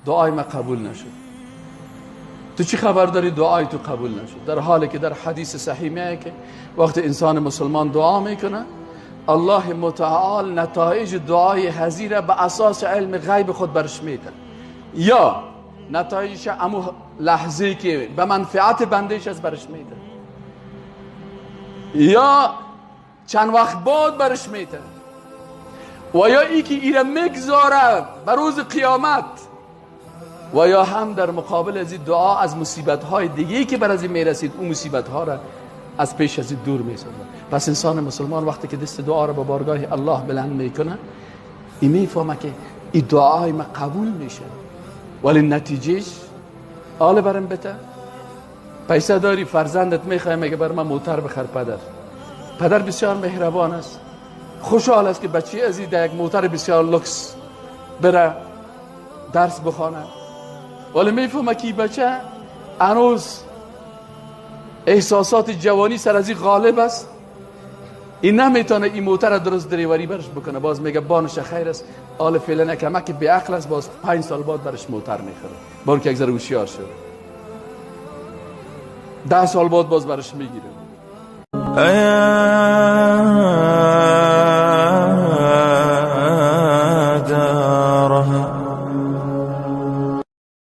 دعای ما قبول نشد. تو چی خبر داری دعای تو قبول نشد؟ در حالی که در حدیث صحیح میاد که وقتی انسان مسلمان دعا میکنه، الله متعال نتایج دعای حزیره به اساس علم غیب خود برش میده، یا نتایجش امو لحظه که به منفعت بندهش از برش میده، یا چند وقت بعد برش میده، و یا ای که ایره میگذاره به روز قیامت، و یا هم در مقابل از این دعا از مصیبت های دیگه که بر از این میرسید اون مصیبت ها را از پیش از این دور میسازه. پس انسان مسلمان وقتی که دست دعا را به بارگاه الله بلند میکنه، این میفهمه که این دعای ما قبول میشه، ولی نتیجهش آله برم بته. پیسه داری، فرزندت میخوای، میگه بر من موتر بخر. پدر بسیار مهربان است، خوشحال است که بچه از این در یک موتر بسیار لوکس بره درس بخوانه، ولی میفهمه که بچه هنوز احساسات جوانی سر از این غالب است، این نمیتونه این موتر درست دریوری برش بکنه. باز میگه بانش خیر است، آل فعلا کمک بی عقل است، باز 5 سال بعد برش موتر میخره، بار که یک ذره هوشیار شد. 10 سال بعد باز برش میگیره.